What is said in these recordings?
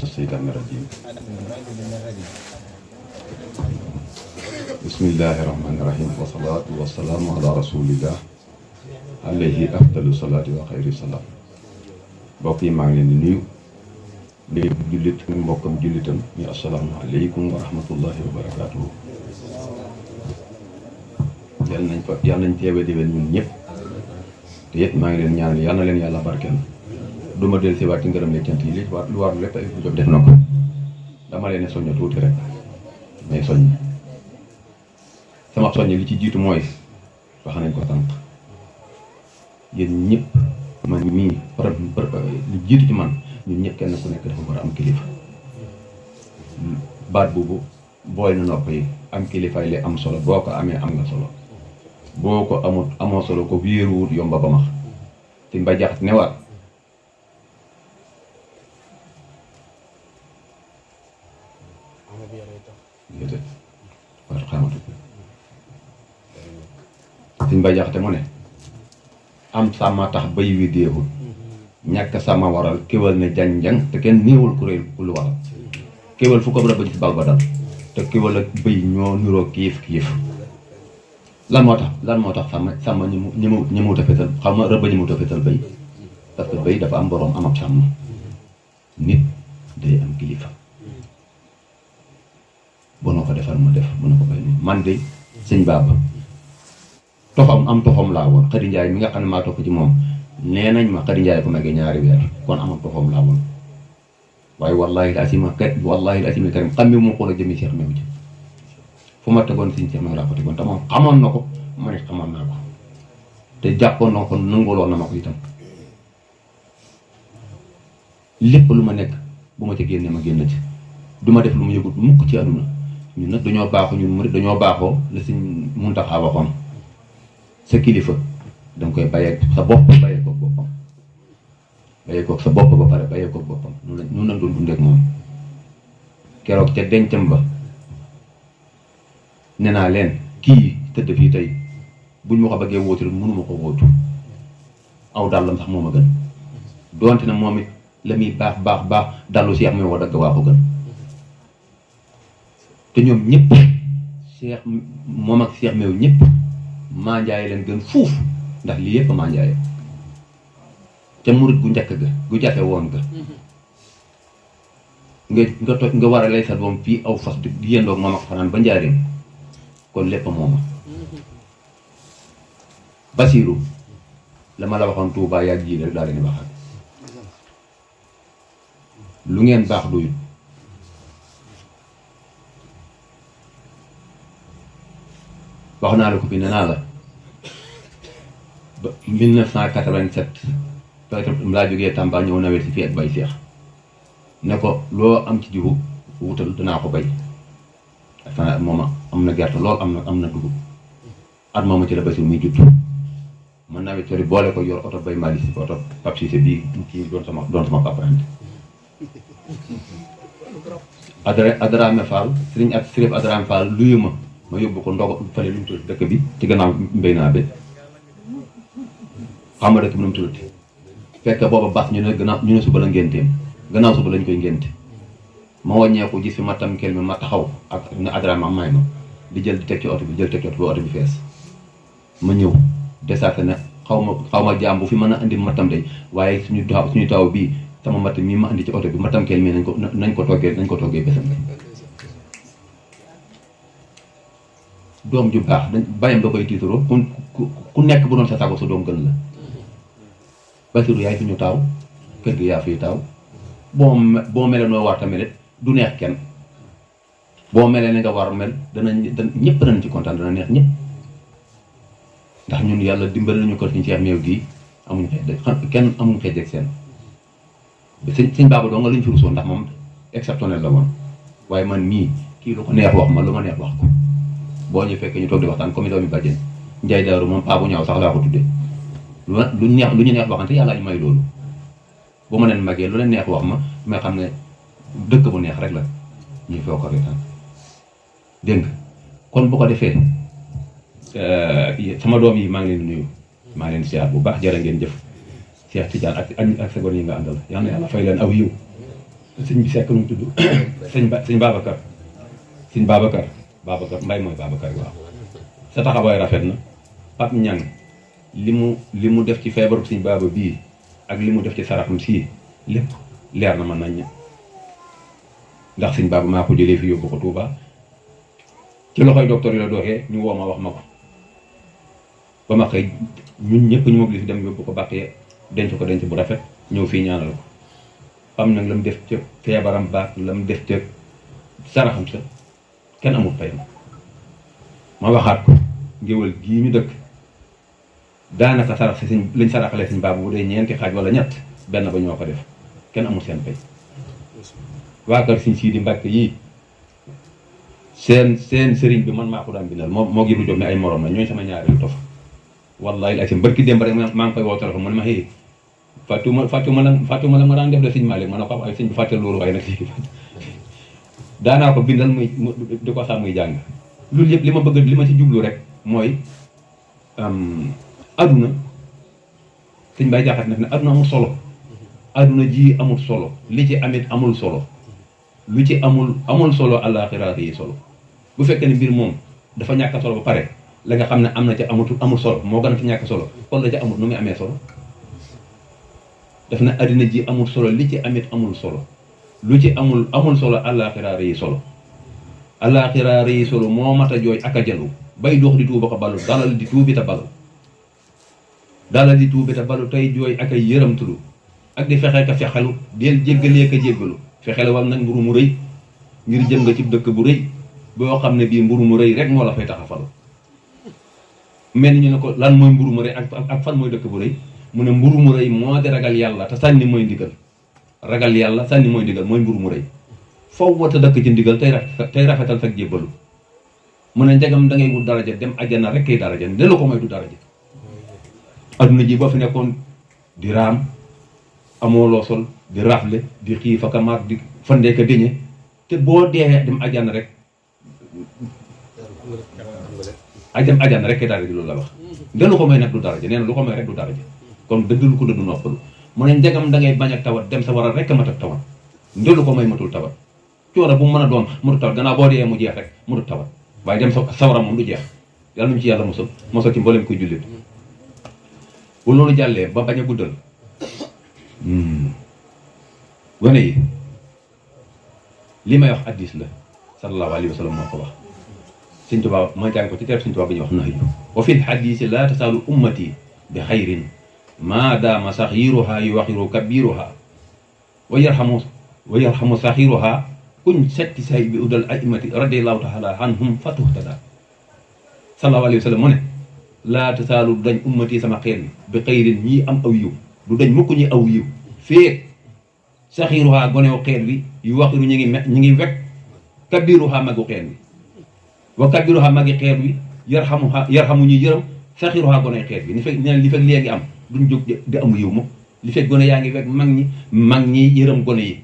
الشيطان الرجيم بسم الله الرحمن الرحيم والصلاة والسلام على رسول الله عليه أفضل الصلاة وخير السلام mbokk yi maa ngi leen di nuyu léegi jullit ak mbokkam jullitam ñu asalaamaaleykum wa rahmatullahi wa barakaatuhu yal nañ teewee déwén ñun ñëpp te it maa ngi leen ñaanal yal na leen yàlla barkeel du ma del si waat ci ngërëm le cant yi lu war lépp ay jóg def na ko dama leen soññ tuuti rek may soññ sama soññ li ci jiitu mooy wax nañ ko sànq yéen ñëpp man mii li jiitu ci man ñun ñëpp kenn ku nekk dafa war a am kilifa baat boobu booy na nopp yi am kilifaay li am solo boo ko amee am nga solo boo ko amut amoo solo ko wéeruwut yomba ba max ci mba jaxat ne waat suñ ba jaxate mu ne am sàmma tax bay wi déexul ñàkk sàmma waral kéwal ne janjang te kenn néewul kuréel ku lu waral kéwal fu ko rëbb ci bal ba dal te kéwal ak bëy ñoo niroo kiif kiif lan moo tax sàmma ñi mu tafetal xaw ma rëbb ñi mu tafetal bëy parce que bëy dafa am boroom am ab sàmm nit day am kilifa boo na ko defal ma def mën na ko bay man de sëñ Baba toxam laa woon Xadi Njaay mi nga xam ne maa topp ci moom nee nañ ma Xadi Njaay ko magee ñaari weer kon amam toxam laa woon waaye wallahi la asima karim xam mi mu xool a jëmi Cheikh Mew ji fu ma tegoon sëñ Cheikh Mew laa ko tegoon te moom xamoon na ko ma ne xamoon naa ko te jàppoon na ko nanguloon na ma ko itam lépp lu ma nekk bu ma ca génnee ma génn ci du ma def lu mu yëgut mukk ci àdduna ñun nag dañoo baaxoo ñun murid dañoo baaxoo la Sëñ Muntaxa waxoon sa kilifa danga koy bàyyee sa bopp bàyyee koog boppam bàyyee koog sa bopp ba pare bàyyee koog boppam nun lañ doon dundee ak moom keroog ca dencam ba nee naa leen kii tëdd fii tey buñ ma ko bëggee wóotu rek mënuma ko wóotu aw dàllam sax moo ma gën doonte na moom it la muy baax dallu Cheikh Mew wa dagg waa ko gën te ñoom ñëpp Cheikh moom ak Cheikh Mew ñëpp maa njaaye leen gën fuuf ndax lii yëpp maa njaaye ca murit gu njëkk ga gu jafe woon ga nga war a lay sa doom fii aw fas di yendoog moom ak fanaan ba njaareem kon lépp mooma Basiiru la ma la waxoon Tuubaa yaa ji rek daa leen waxal lu ngeen baax doyut wax naa la ko fi ne naa la ba 1987 peut-être laa jógee Tamba ñëw nawet si fii ak bay Seex ne ko loo am ci jiwu wutal danaa ko bay ak moom am na gerte lool am na dugub at mooma ci la Basiir muy judd man nawet sori boole ko yor oto bay Mali si oto Pape Cissé bii kii doon sama paparante Adrame Fall sëriñ ak Sërif Adrame Fall luyu ma yóbbu ko ndogo fële lu mu tudd dëkk bi ci gannaaw mbéy naa bi xam nga dëkk bi nu mu tudd fekk booba bas ñu ne suba la ngénteem gannaaw suba lañ koy ngénte ma wàññeeku gis fi ma tam kel mi ma taxaw ak ne Adrame am may ma di jël di teg ci oto bi teg ci oto bi oto bi fees ma ñëw desaate ne xaw ma jaam bu fi mën a indi matam day waaye suñu taw bii sama matt mii ma andi ci oto bi matam kel mii nañ ko toggee bésam doom ju baax bàyyam da koy tiitaroo ku nekk bu doon sa sago sa doom gën la Basiru yaay fi ñu taaw kër gi yaa fiy taaw boo melee noo war tamit du neex kenn boo melee ne nga war mel ñëpp danañ ci kontaan dana neex ñëpp ndax ñun yàlla dimbali nañu ko ci Cheikh Mew gii amuñu xeej kenn amuñu xeej ak seen sëñ Baba doo nga lañ fi rusoon ndax moom exceptionnel la woon waaye man mii kii lu ko neex wax ma lu ma neex wax ko boo ñu fekkee ñu toog di waxtaan comme doomi bàjjen Njaay Daaru moom paa bu ñaaw sax laa ko tuddee lu ñu neex waxante yàlla ñu may loolu bu ma leen magee lu leen neex wax ma may xam ne dëkk bu neex rek la ñuy foo ko reetaan dégg nga kon bu ko defee sama doom yi maa ngi leen di nuyu maa ngi leen di siyaar bu baax jërë ngeen jëf Cheikh Tidiane ak sa gor yi nga àndal yal na yàlla fay leen aw yiw sëñ bi sekk nu mu tudd sëñ Babacar sëñ Babacar Mbay mooy Babacar waaw sa taxawaay rafet na Pape Ñang li mu def ci feebaru sëñ Baaba bii ak li mu def ci saraxam sii lépp leer na ma nañ ndax sëñ Baaba maa ko jëlee fi yóbbu ko Touba ci loxoy docteur yi la doxee ñu woo ma wax ma ko ba ma xëy ñun ñëpp ñu mobilisé dem yóbbu ko bàqee denc ko denc bu rafet ñëw fii ñaanal ko am nag la mu def ca feebaram baax la mu def ca saraxam sa kenn amul payam ma waxaat ko ngéwal gii ñu dëkk daanaka sarax si siñ lañ saraxalee Sëñ Baaba bu dee ñeenti xaaj wala ñett benn ba ñoo ko def kenn amul seen pay waa kër Sëñ Sidi Mbàkke yii seen sëriñ bi man maa ko daan bindal moo gi rujoom ne ay morom la ñooy sama ñaareelu tof wallahi la sim barki démb rek maa ngi koy woo téléphone mu ne ma xëy fàttuma la ma daan def de Sëñ Maalik ma ne ko ay sëñ bi fàtte loolu waaye nag léegi daanaa ko bindal muy di ko sax muy jàng loolu yëpp li ma ci jublu rek mooy aduna sëñ Baye Jaxate nag ne aduna amul solo aduna ji amul solo li ci amit amul solo lu ci amul solo àllaaxira yi solo bu fekkee ne mbir moom dafa ñàkk solo ba pare la nga xam ne am na ca amul solo moo gën a ci ñàkk solo kon la ca amul nu muy amee solo daf na aduna ji amul solo li ci amit amul solo lu ci amul solo àllaaxira yi solo àllaaxira yi solo moo mat a jooy ak a jalu bay dox di tuuba ko balu dalal di tuubi te balu tey jooy ak ay yëramtulu ak di fexe ka fexelu del jéggalee ka jéggalu fexelu wal nag mburu mu rëy ngir jëm nga ci dëkk bu rëy boo xam ne bii mburu mu rëy rek moo la fay tax a falu mel ni ñu ne ko lan mooy mburu mu rëy ak fan mooy dëkk bu rëy mu ne mburu mu rëy moo di ragal yàlla te sànni mooy ndigal ragal yàlla sànni mooy ndigal mooy mburu mu rëy foofu wata dëkk ci ndigal tey rafetal fekk jébbalu mu ne njegam da ngay wut daraja dem ajjana rek kay daraja ne lu ko may du daraja adduna ji boo fi nekkoon di raam amoo loo sol di rafle di xiif ak mar di fandee ka déñe te boo dee dem ajjana rek ajjana rek kay daraja loolu la wax ne lu ko may nag du daraja nee na lu ko may rek du daraja kon dëgg lu ko dëddu noppalu mu ne njegam da ngay bañ a tawat dem sa war a rek mat ak tawat ndelu ko may matul tawat coono bu mu mën a doon matul tawat gannaaw boo dee mu jeex rek matul tawat waaye dem sawara moom du jeex yàlla nuñu ci yàlla mosal ci mboolem koy jullit bu loolu jàllee ba bañ a guddal gone yi li may wax addis la sallallahu alayhi wa sallam moo ko wax Sëñ Tuubaa ma jàng ko ci teeb Sëñ Tuubaa bi ñuy wax nax yu wa fil xadisi laa tasaalu ummati bi xayrin maa daama saxiiruha yuwaxiru kabiruha wa yarxamu saxiiruha kuñ setti say bi udal aimati radiallahu taala anhum fatuhtada sallallahu alayhi wa sallam mu ne laa tasaalu du dañ ummati sama xeet bi xayrin ñii am aw yiw du dañ mukk ñi aw yiw fee saxiiruha gonew xeet wi yuwaxiru ñi ngi wekk kabiruha magu xeet wi wa kabiruha magi xeet wi yarxamu ñuy yërëm saxiiruha goney xeet wi li fekk léegi am duñ jóg di am yiw mukk li fekk gone yaa ngi fekk mag ñi yërëm gone yi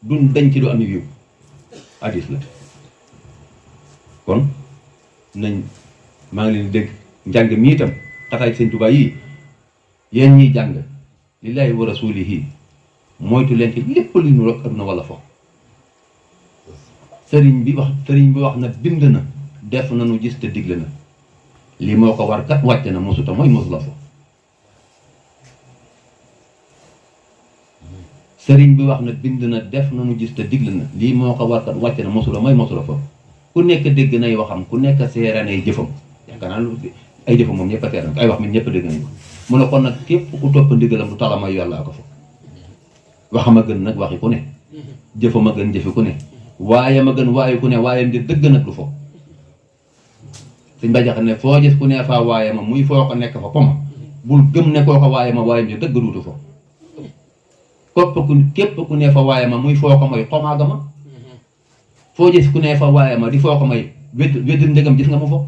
duñ dañ ci du am yiw hadis la kon nañ maa ngi leen di dégg njàng mi itam xasaay Sëñ Tuubaa yii yéen ñiy jàng lillaahi wa rasuulihi moytu leen ci lépp lu ñu rek aduna wala fo sëriñ bi wax na bind na def na nu gis te digle na li moo ko war kat wàcce na mosuta mooy mosu la fo sëriñ bi wax na bind na def na nu gis te digle na lii moo ko war kat wàcce na mosula mooy mosula fo ku nekk dégg nay waxam ku nekk seere nay jëfam yaakaar naa lu ay jëfam moom ñëpp a seere ay wax mi ñëpp dégg nañ ko mu ne kon nag képp ku topp ndigalam du tala may yàllaa ko fa waxama gën nag waxi ku ne jëfama gën jëfi ku ne waaye ma gën waaye ku ne waaye ndi dëgg nag du fo suñ ba jax ne foo gis ku ne faa waaye ma muy foo ko nekk fa poma bul gëm ne koo ko waaye ma waaye ndi dëgg duutu fo képp ku ne fa waaye ma muy foo ko may xomaaga ma foo gis ku ne fa waaye ma di foo ko may wedd ndegam gis nga mu fo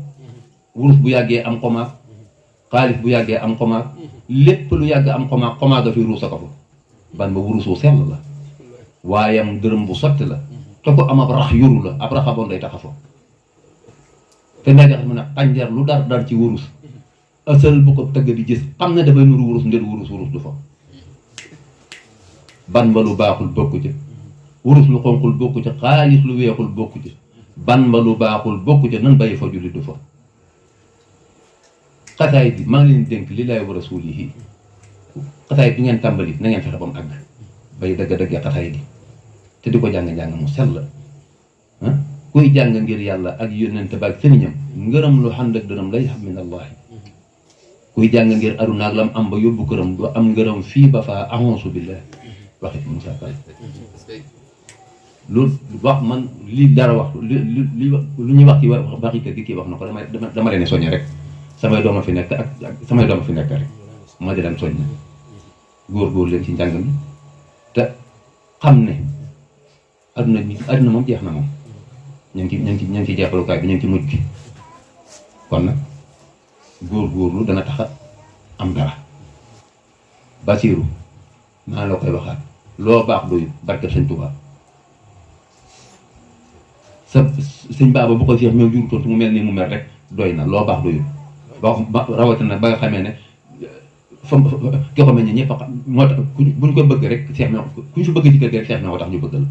wurus bu yàggee am xomaag xaalis bu yàggee am xomaag lépp lu yàgg am xomaaga fi ruusa ko fa ban ba wurusoo sell la waayam dërëm bu sotti la te ko am ab rax yuru la ab raxaboon day taxa fo te ndege mu ne xànjar lu dar ci wurus ësal bu ko tëgg di gis xam ne dafay nuru wurus ndel wurus du fa ban ba lu baaxul bokku ci wurus lu xonqul bokku ci xaalis lu weexul bokku ci ban ba lu baaxul bokku ci nan bàyyi fa julli du fa xasaay bi maa ngi leen dénk li laay wa rasuulihi xasaay bi ngeen tàmbali na ngeen fexe ba mu àgg bay dëgg-dëggee xasaay bi te di ko jàng-jàng mu sell ah kuy jàng ngir yàlla ak yónnente ba ak sëriñam ngërëm lu xànd ak dërëm lay xam min allahi kuy jàng ngir aduna ak lam am ba yóbbu këram du am ngërëm fii ba faa ahonsu billah waxit Moussa Fall lu wax man li dara wax lu ñuy wax ci waxi kër gi kii wax na ko dama leen soññe rek samay dooma fi nekk ak samay dooma fi nekk rek ma di leen soññe góor leen ci njàng mi te xam ne adduna moom jeex na moom ñu ngi ci jeexalukaay bi ñu ngi ci mujj gi kon nag góorgóorlu dana tax a am dara Basiiru naa la koy waxaat loo baax doyul barke sëñ Tuubaa sa sëñ Baaba bu ko seex ñëw jurutoon mu mel ni mu mel rek doy na loo baax doyul ba rawatina ba nga xamee ne fa ki ko mel ni ñëpp a xam moo tax buñ ko bëgg rek seex na kuñ fi bëgg ci kër gi rek seex na moo tax ñu bëgg la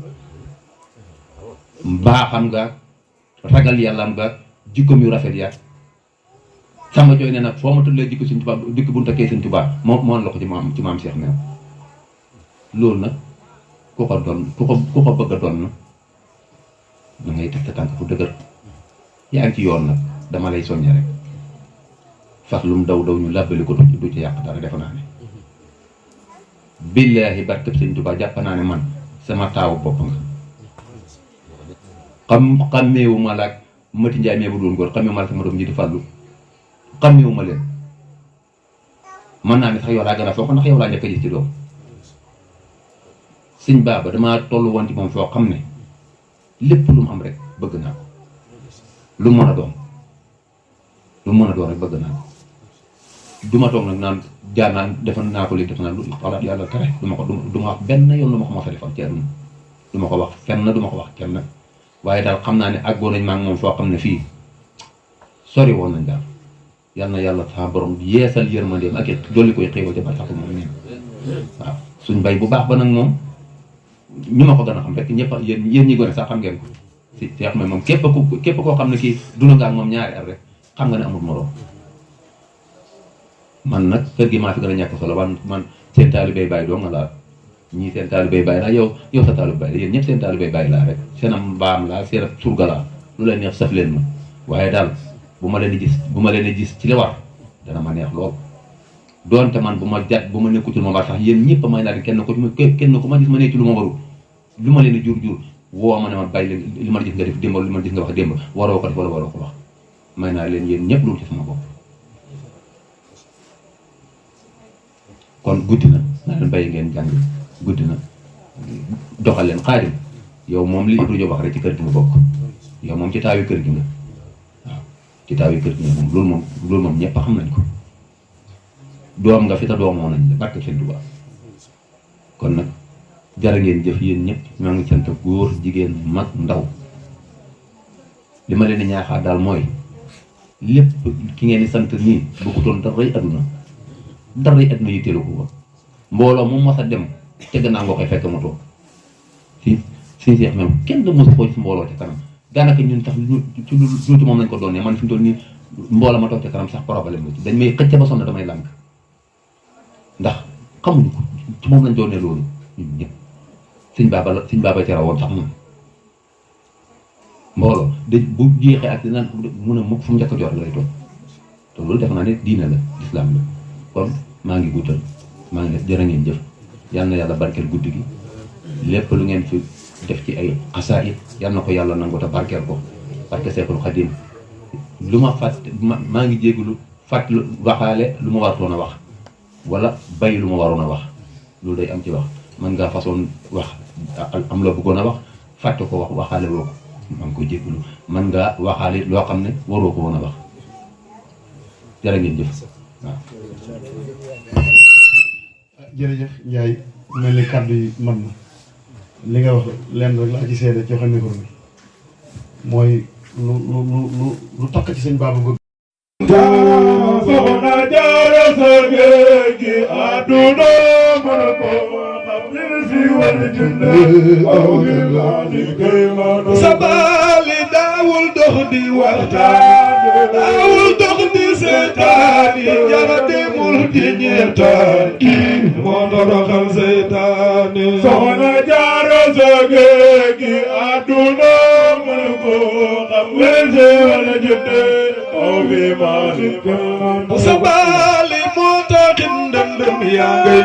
mbaaxam nga ragal yàllaam nga jikkoom yu rafet ya sama jooy ne nag foo ma tullee jikko sëñ Tuubaa dikk bu ñu takkee sëñ Tuubaa moom la ko ci maam Cheikh Meew loolu nag ku ko bëgg a doon na da ngay teg sa tànk fu dëgër yaa ngi ci yoon nag dama lay soññe rek fas lu mu daw ñu làbbali ko du ci yàq dara defe naa ne billaahi barkeb sëñ Tuubaa jàpp naa ne man sama taawu bopp nga xammeewu ma laag Mati Njaay mee bu doon góor xammeewu ma la sama doom ji di fàllu xammeewu ma leen mën naa ne sax yow laa gën a foog ndax yow laa njëkk a gis ci doom sëñ Baaba damaa toll woon ci moom foo xam ne lépp lu mu am rek bëgg naa ko lu mu mën a doon rek bëgg naa ko du ma toog nag naan jaar naa defal naa ko léegi def naa lu xalaat yàlla tere du ma wax benn yoon lu ma ko mos a defal ci àdduna du ma ko wax fenn du ma ko wax kenn waaye daal xam naa ne àggoon nañ maa ngi moom foo xam ne fii sori woon nañ daal yal na yàlla sa borom yeesal yërmandeem ak it dolli koy xéewal ca barsax moom neen waaw suñ bay bu baax ba nag moom ñu ma ko gën a xam rek ñëpp yéen ñi gone sax xam ngeen ko si Cheikh Meew moom képp koo xam ne kii duna nga ak moom ñaari at rek xam nga ne amul moroom man nag kër gi maa fi gën a ñàkk solo man seen taalibey bàyyi doo nga laa ñii seen taalibey bàyyi laa yow sa taalibey bàyyi yéen ñëpp seen taalibey bàyyi laa rek seenam mbaam laa seen surga laa lu lay neex saf leen ma waaye daal bu ma leen di gis ci li war dana ma neex lool doonte man bu ma nekkutul ma war sax yéen ñëpp may naa kenn ku ma gis ma nekk ci lu ma warul lu ma leen di jur woo ma ne ma bàyyi leen li ma gis nga def démb li ma gis nga wax démb waroo ko def wala waroo ko wax may naa leen yéen ñëpp loolu ci sama bopp kon guddi na naa leen bàyyi ngeen jàng guddi na doxal leen Xaadim yow moom li Ibra Jóob wax rek ci kër gi nga bokk yow moom ci taawi kër gi nga waaw ci taawi kër gi nga moom loolu moom ñëpp xam nañ ko doom nga fi ta doomoo nañ la barke Sëñ Tuubaa kon nag jërë ngeen jëf yéen ñëpp ñoo ngi sant góor jigéen mag ndaw li ma leen di ñaaxaat daal mooy lépp ki ngeen di sant nii bëggutoon daray adduna yi teelu ko woon mbooloo moom mos a dem ca gannaaw nga koy fekk mu toog si Cheikh Meew kenn da mos ko ci mbooloo ca kanam daanaka ñun sax ci moom lañ ko doonee man fi mu toll nii mbooloo ma toog ca kanam sax problème la ci dañ may xëcc ba sonn damay lànk ndax xamuñu ko ci moom lañ doonee loolu ñun ñëpp sëñ baaba ca rawoon sax moom mbooloo da bu jeexee ak dina mun a mukk fu mu njëkk a jot lay toog te loolu def naa ne diine la lislaam la kon maa ngi guutal maa ngi def jërë ngeen jëf yal na yàlla barkeel guddi gi lépp lu ngeen fi def ci ay xasaayid yal na ko yàlla nangu te barkeel ko barke Seexul Xadiim lu ma fàtte maa ngi jégalu fàtt waxaale lu ma warutoon a wax wala bay lu ma waroon a wax loolu day am ci wax mën ngaa façon wax am la bëggoon a wax fàtte ko wax waxaale woo ko maa ngi koy jégalu mën ngaa waxaale loo xam ne waroo ko woon a wax jërë ngeen jëf waaw. jërëjëf Ndiaye mel ni kàddu yi man na li nga wax lenn rek laa ci seede joxe micro bi mooy lu takk ci sëñ Baba bëgg. soxna Jaara sa géej gi àdduna mën ko xam li si war sabali daawul dox di waxtaan daawul dox di seetaani jara demul di ñeetaan moo toroxal seetaani soxna Jaara sa géegi àdduna mën ko xam wése wala jëtte aw bi maalik sabali moo taxin ndëndëm yaa ngay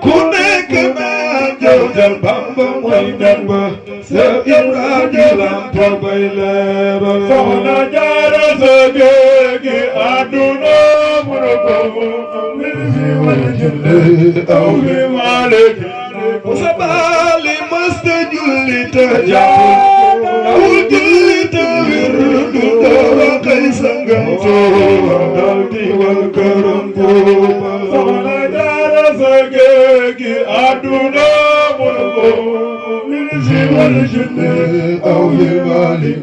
ku nekk naa jël Bamba mooy Bamba sa Ibra jëlam pa bay leeral soxna Jaara sa géegi àdduna mën ko xam wése wala jëtte aw bi maalik sabali masta julli te jàpp dawul julli te wirdu dara kay sangam dal di wal këram booba soxna Jaara sa géegi àdduna mën ko wése wala jëtte aw bi maalik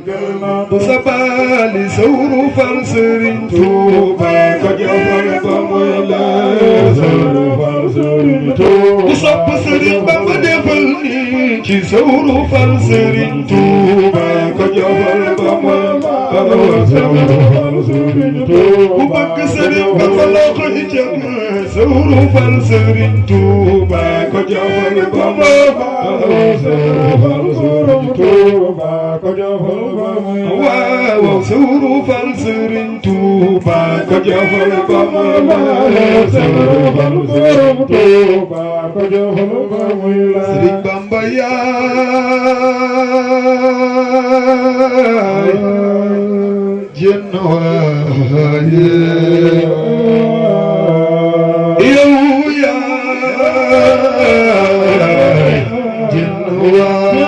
sabali sawru fal Sëriñ Tuuba ko jafal ba muy leer sawru fal Sëriñ Tuuba ku sopp Sëriñ Bamba defal ni ci sawru fal Sëriñ Tuuba ko jafal ba muy leer sawru fal Sëriñ Tuuba ku bëgg Sëriñ Bamba loxo ci jëm sawru fal Sëriñ Tuuba ko jafal ba muy leer sawru fal Sëriñ Tuuba ko jafal ba muy waaw sawru fal Sëriñ Tuuba ko jafal ba muy leer sawru fal Sëriñ Tuuba ko jafal ba muy leer Sëriñ Bamba yaay jenn waaye yow yaay jenn waaye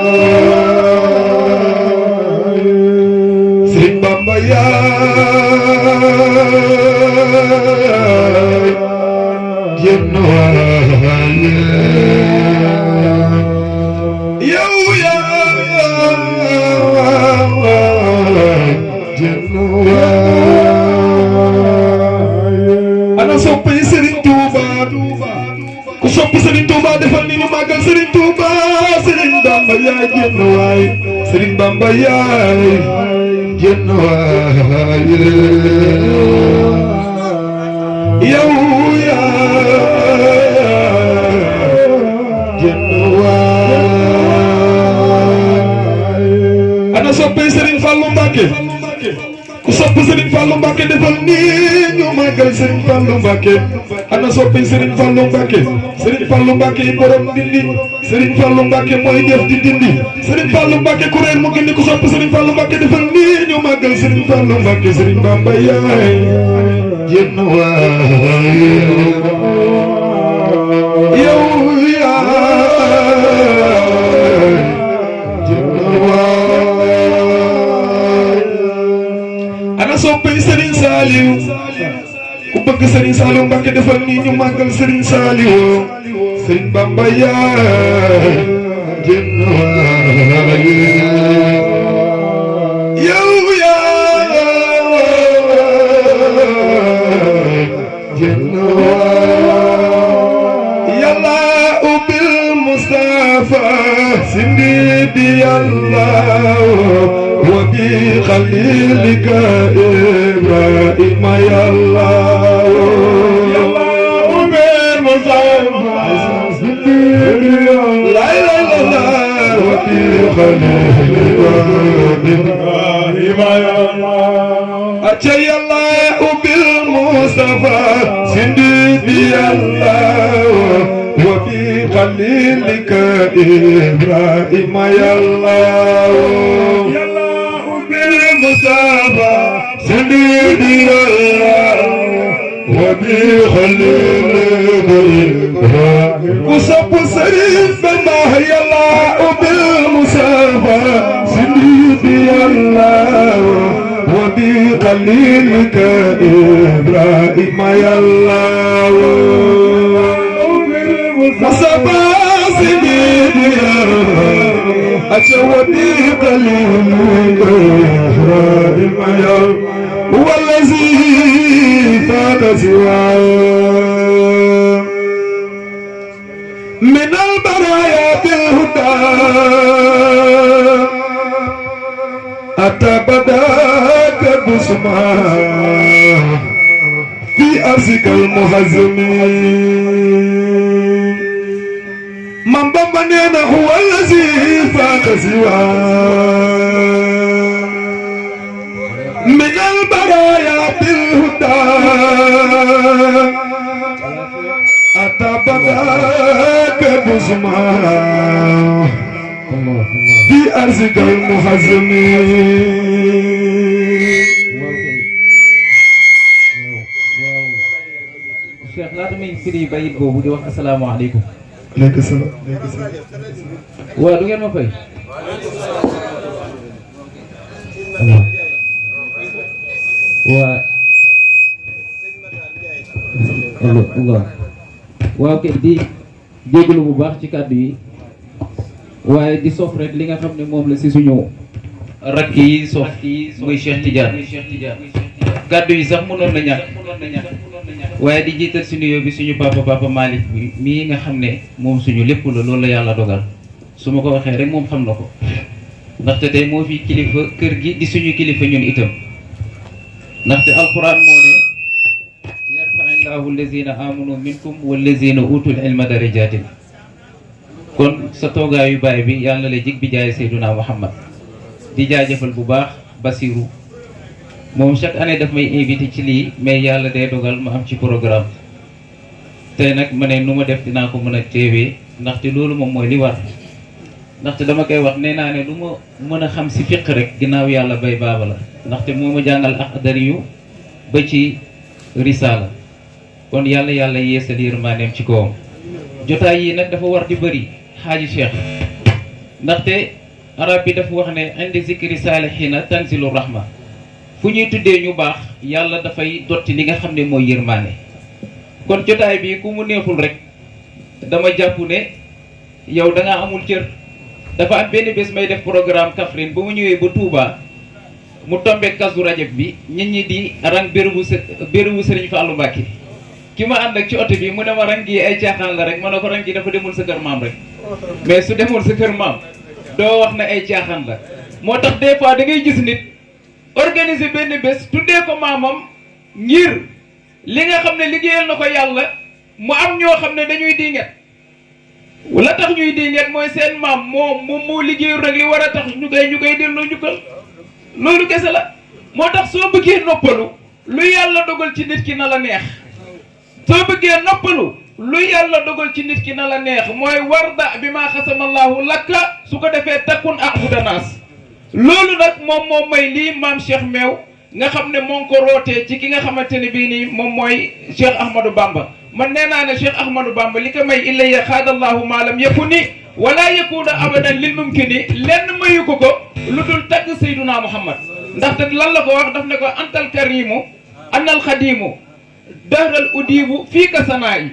Sëriñ Bamba yaay jenn waaye yow yaay jenn waaye ana soppi Sëriñ Tuuba ku soppi Sëriñ Tuuba defal ni ñu màggal Sëriñ Tuuba Sëriñ Bamba yaay jenn waay Sëriñ Bamba yaay jenn waay yow yaay jenn waay ana soppi Sëriñ Fallu Mbàkke ku sopp Sëriñ Fallu Mbàkke defal ni ñu màggal Sëriñ Fallu Mbàkke ana soppi Sëriñ Fallu Mbàkke Sëriñ Fallu Mbàkke yi borom dindi Sëriñ Fallu Mbàkke mooy def di dindi Sëriñ Fallu Mbàkke ku réer mu gindi ku sopp Sëriñ Fallu Mbàkke defal ni ñu màggal Sëriñ Fallu Mbàkke Sëriñ Bamba yaay jenn waay yow yaay jenn waay ana soppi Sëriñ Saaliw ku bëgg Sëriñ Saaliw Mbàkke defal ni ñu màggal Sëriñ Saaliw Sëriñ Bamba yaay jenn waay yow yaay jenn waay yàlla ubbil Mustafa sindi di yàlla wa bi xalilika Ibrahima yàlla ubbil Mustafa sindi di yàlla la ilaha illallah wa bi xalilika Ibrahima yàlla aca yàlla ubbil Mustafa sindi di yàlla wa bi xalilika Ibrahima yàlla Mustafa sindi di yàlla wa bi xalilika ku sopp Sëriñ Bamba yàlla ubbil Mustafa sindi di yàlla wa bi xalilika Ibrahima yàlla Mustafa sindi di yàlla aca wa bi xalilika Ibrahima yàlla هو الذي فات سواه من البرايا أتى بداك بسمع في أرضك المهزم من بمنين هو الذي فاق سواه من البرايا بالهدى أتى بداك بسمع في أرضك المهزم Cheikh laata muy firi bayit boobu di wax asalaamaaleykum. aleykum salaam. waaw du ngeen ma fay. waaw kay di jégalu bu baax ci kàddu yi waaye di sof rek li nga xam ne moom la si suñu rakk yi sof muy Cheikh Tidiane kàddu yi sax mënoon na ñàkk waaye di jiital si nuyoo bi suñu papa Malick bi mii nga xam ne moom suñu lépp la loolu la yàlla dogal su ma ko waxee rek moom xam na ko ndaxte tey moo fi kilifa kër gi di suñu kilifa ñun itam ndaxte alquran moo ne yarfa'illahu allazina amanu minkum wallazina utul ilma darajatin kon sa toogaayu baay bi yàlla la jig bi jaay Seyduna Muhammad di jaajëfal bu baax Basiru moom chaque année daf may invité ci lii mais yàlla day dogal ma am ci programme tey nag ma ne nu ma def dinaa ko mën a teewee ndaxte loolu moom mooy li war ndaxte dama koy wax nee naa ne lu ma mën a xam si fiq rek ginnaaw yàlla bay baaba la ndaxte moo ma jàngal Axdari yu ba ci risaala kon yàlla yeesal yërmandeem ci kawam jotaay yi nag dafa war di bëri xaaji Cheikh ndaxte arab bi dafa wax ne indi zikri saalihiina tanzilu rahma fu ñuy tuddee ñu baax yàlla dafay dotti li nga xam ne mooy yërmande kon jotaay bi ku mu neexul rek dama jàpp ne yow da ngaa amul cër dafa am benn bés may def programme Kaffrine ba mu ñëwee ba Touba mu tombe Kazu Rajab bi nit ñi di rang bérébu Sëriñ Fallou Mbacké ki ma ànd ak ci oto bi mu ne ma rang gi ay caaxaan la rek ma ne ko rang gi dafa demul sa kër maam rek mais su demul sa kër maam doo wax ne ay caaxaan la moo tax des fois da ngay gis nit organiser benn bés tuddee ko maamam ngir li nga xam ne liggéeyal na ko yàlla mu am ñoo xam ne dañuy dinget la tax ñuy dinget mooy seen maam moo liggéeyul rek li war a tax ñu koy delloo njukkal loolu kese la moo tax soo bëggee noppalu lu yàlla dogal ci nit ki na la neex soo bëggee noppalu lu yàlla dogal ci nit ki na la neex mooy warda bi maa xasamallaahu lakka su ko defee takkun abudanaas loolu nag moom may lii maam Cheikh Meew nga xam ne moo ngi ko rootee ci ki nga xamante ne bii nii moom mooy Cheikh Ahmadou Bamba man nee naa ne Cheikh Ahmadou Bamba li ko may illaya xaadallahu maalam yakuni wala yakuna abadan lil mumkini lenn mayu ko lu dul tagg Seyduna Muhammad ndaxte lan la ko wax daf ne ko antal karimu anal xadimu dahral udibu fii ka sanaa yi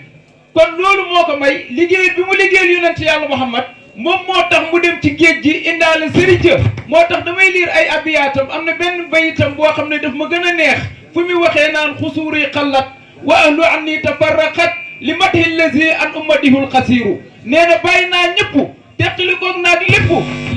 kon loolu moo ko may liggéey bi mu liggéeyal yonent yàlla Muhammad moom moo tax mu dem ci géej gi indaale sëriñ moo tax damay liir ay abiyaatam am na benn bayitam boo xam ne daf ma gën a neex fu mu waxee naan xusuuri xallat wa ahlu anni tafarraqat li matihi lazi an ummatihul xasiiru nee na bàyyi naa ñëpp teqali koog naag lépp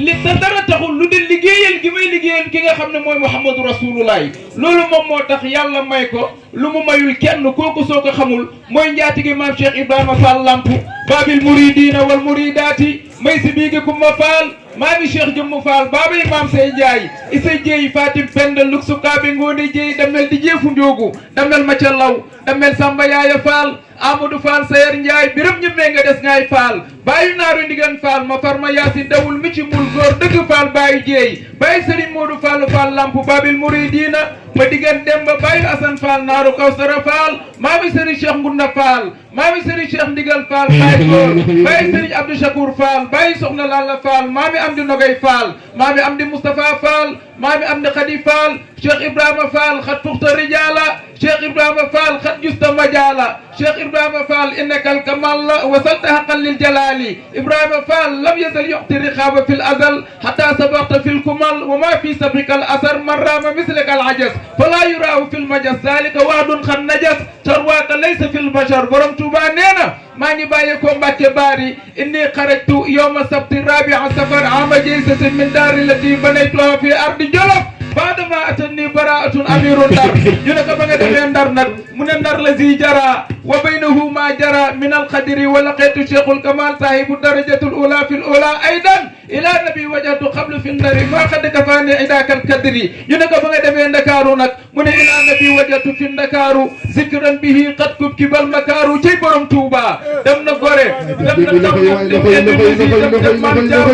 li te dara taxul lu dul liggéeyal gi may liggéeyal ki nga xam ne mooy Muhammadu Rasulullahi loolu moom moo tax yàlla may ko lu mu mayul kenn kooku soo ko xamul mooy njaatige maam Cheikh Ibrahima Fall Lamp babil muridina wal muridaati may si biigi kumma Fall maami Cheikh Jëmm Fall baabay maam say Njaay isa jeey Fatim Penda luk sukaabe ngoone jeey damel di jeefu njoogu damel ma ca law damel Samba Yaaya Fall Amadou Fall Sayer Ndiaye biram ñëmmee nga des ngaay Fall bàyyi naaru ndigan Fall ma farma yaasin dawul mi ci mbul góor dëgg Fall bàyyi jeey bàyyi Serigne Modou Fall Fall Lamp babil muridina ma digan Demba bàyyi Assane Fall naaru Kawsara Fall maami Serigne Cheikh Ngunda Fall maami Serigne Cheikh Ndigal Fall bàyyi góor bàyyi Serigne Abdou Chakour Fall bàyyi Soxna Lalla Fall maami Amdi Nogay Fall maami Amdi Moustapha Fall maami Amdi Khadi Fall Cheikh Ibrahima Fall xat puxta rijala Cheikh Ibrahima Fall xat justa majaala Cheikh Ibrahima Fall innaka alkamal wasalta haqan lil jalali Ibrahima Fall lam yazal yuxti riqaba fi l azal hatta sabaqta fi lkumal wa ma fi sabrika al asar man rama mislaka al ajas fala yuraahu fi lmajas zalika waadun xan najas tarwaaka laysa fi lbashar borom Tuuba nee na maa ngi bàyyi ko Mbàkke baari inni xarajtu yowma sabti rabia safar ama jaysatin min daari lati banaytuha fi ardi Jolof baadama atani baraatun amirun Ndar ñu ne ko ba nga demee Ndar nag mu ne Ndar la zi jara wa baynahu ma jara min alqadri wa laqaytu cheikhul kamal sahibu darajatul ula fi l ula aydan ila nabi wajhatu qablu fi ndari ma qad kafani idaka alkadri ñu ne ko ba nga demee Ndakaaru nag mu ne ila nabi wajhatu fi Ndakaaru zikran bihi qad kubkibal makaaru ci borom Tuuba dem na Gorée dem na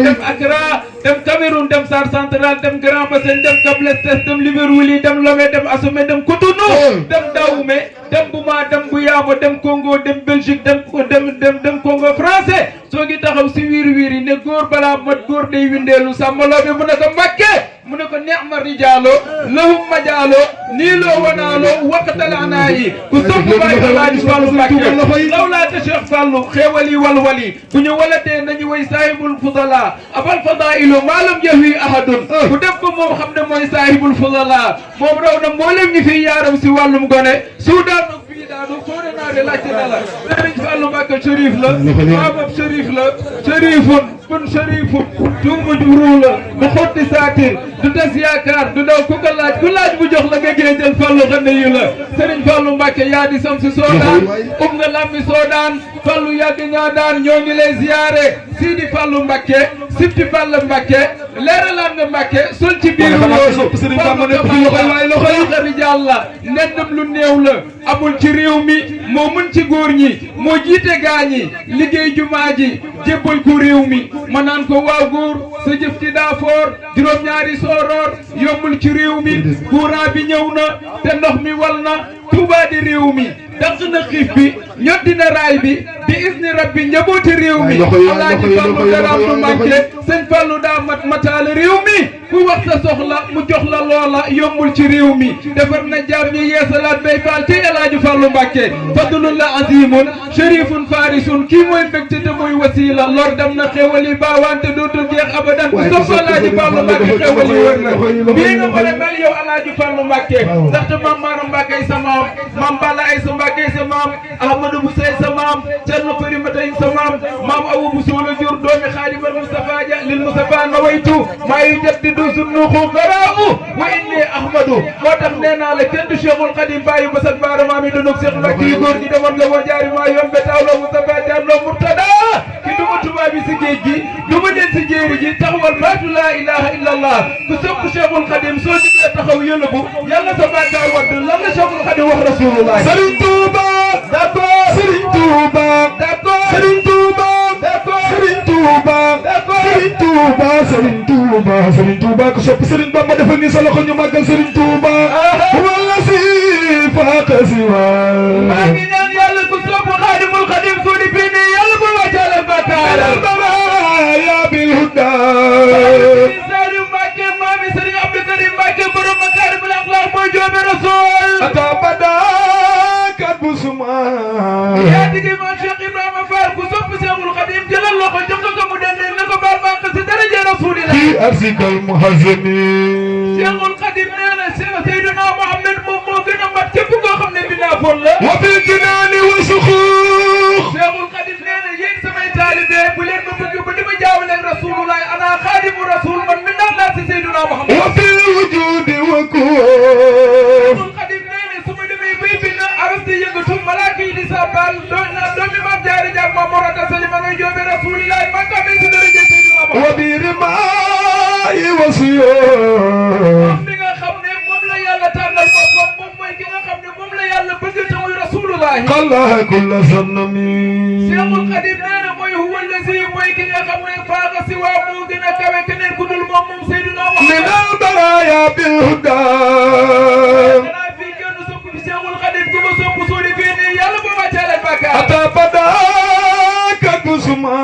dem Accra dem Cameroun dem Sar Central dem Grand Bassam dem Cap Leste dem Libreville dem Lomé dem Assomé dem Cotonou dem Dahomey dem Bouma dem Bouyama dem Congo dem Belgique dem Congo français soo ngi taxaw si wiiri ne góor balaa mat góor day windeelu sàmmaloo bi mu ne ko Mbàkke mu ne ko ne'ma rijaalo lahum majaalo niiloo wanaaloo waqtal anaayi ku sopp baay Alaaji Fallu Mbàkke lawlaata Cheikh Fallu xeewali walwali bu ñu walatee nañu way saahibul fudala abal fadailu maalam yahwi ahadun ku def ko moom xam ne mooy saahibul fudala moom raw na mboolem ñi fi yaaram si wàllum gone suudaan daanu foore naa de laajte na la Sëriñ Fallu Mbàkke Cherif la maamam Cherif la Cherifun bun Cherifun tuuma juru la du xotti saatir du tas yaakaar du daw ku ko laaj ku laaj bu jox la nga géejal Fallu xane yu la Sëriñ Fallu Mbàkke yaa di sam si soodaan nga lammi soodaan Fallu yàgg ñaa daan ñoo ngi lay ziyaare Sidi Fallu Mbàkke Sibti Fallu Mbàkke leeralaan nga Mbàkke sol ci biir loolu Fallu rijaal la nendam lu néew la amul ci réew mi moo mën ci góor ñi moo jiite gaa ñi liggéey jumaa ji jébbal ko réew mi ma naan ko waaw góor sa jëf ci daa foor juróom-ñaari sooroor yombul ci réew mi courant bi ñëw na te ndox mi wal na Tuuba di réew mi dàq na xiif bi ñoddi na raay bi bi isni rabbi njabooti réew mi Alaaji Fallu Garaatu Mbàkke sëñ Fallu daa mataale réew mi ku wax sa soxla mu jox la loola yombul ci réew mi defar na jaam ñi yeesalaat bay faal ci Alaaji Fallu Mbàkke fadlun la azimun sharifun farisun kii mooy mbégte te mooy wasila lor dem na xewali baawante dootul jeex abadan ku sopp Alaaji Fallu Mbàkke xewali wër na bii nga mën a mel yow Alaaji Fallu Mbàkke ndaxte maam Maaram Mbàkke ay sa maam maam Balla ay sa Mbàkke ay sa maam Ahmadou Bousso ay sa maam Cerno Farimata ay sa maam maam Abu Bousso la jur doomi Xaadimal Mustafa ja lil Mustafa nawaytu maa yujaddidu sunnuxu garaamu wa inni ahmadu moo tax nee naa la kenn du Cheikhul Khadim bàyyi basat baaramaam yi dunug Cheikh Mbacke yi góor ñi demoon la woo jaari maa yombe taaw la Mustafa jaar loo murtada ki duma tubaab yi si géej gi duma den si jéeri ji taxawal baatu laa ilaha illa allah ku sopp Cheikhul Khadim soo jigee taxaw yëlëbu yàlla sa bàkkaar wadd lan la Cheikhul Khadim wax rasulullah Serigne Touba d'accord Serigne Touba d'accord Serigne Touba d'accord Serigne Touba d'accord Serigne Touba Serigne Touba Serigne Touba ku sopp Serigne Bamba defal ni sa loxo ñu màggal Serigne Touba wala si faaka si waa maa ngi ñaan yàlla ku sopp Xaadimul Xadim soo di fii nii yàlla bu wàccaale bakkaar ya bil huda Saliou Mbacke maami Serigne Abdou Karim Mbacke borom makaarimul axlaaq mooy joobe rasul atabada kat bu suma yaa digi maam Cheikh Ibrahima Fall ku sopp Cheikhul Khadim jëlal loxo jox ko mu dende na ko baal baax si daraja rasulillah fi arsikal muhazzami Cheikhul Khadim nee na Seydina Muhammad moom moo gën a mat képp koo xam ne binaafoon la wa bil jinaani wa suxuux Cheikhul Khadim nee na yéen samay taalibe bu leen ma bëgg ba di ma jaawale rasulullah ana xaadimu rasul man mi naan laa si Seydina Muhammad wa fil wujudi wa Cheikhul Khadim nee na su ma demee bay bind aras di yëngatu malaaka yi di sabbal doomi maam jaari jaam maam morata sali ma ngay joobe rasulillah man ko amee si daraja Seydina Muhammad wa bi rimaayi wa siyoo mi nga xam ne moom la yàlla tànnal boppam moom mooy ki nga xam ne moom la yàlla bëgg te muy rasulullah xalaha kulla sannami Cheikhul Khadim nee na mooy huwa allazi mooy ki nga xam ne faaqa si waa moo gën a kawe keneen ku dul moom moom Seydina Muhammad min al baraya bil huda xanaa fii kenn sopp fi Cheikhul Khadim ku ma sopp soo di fii nii yàlla boo wàccaale bàkkaar ata bada kat bu suma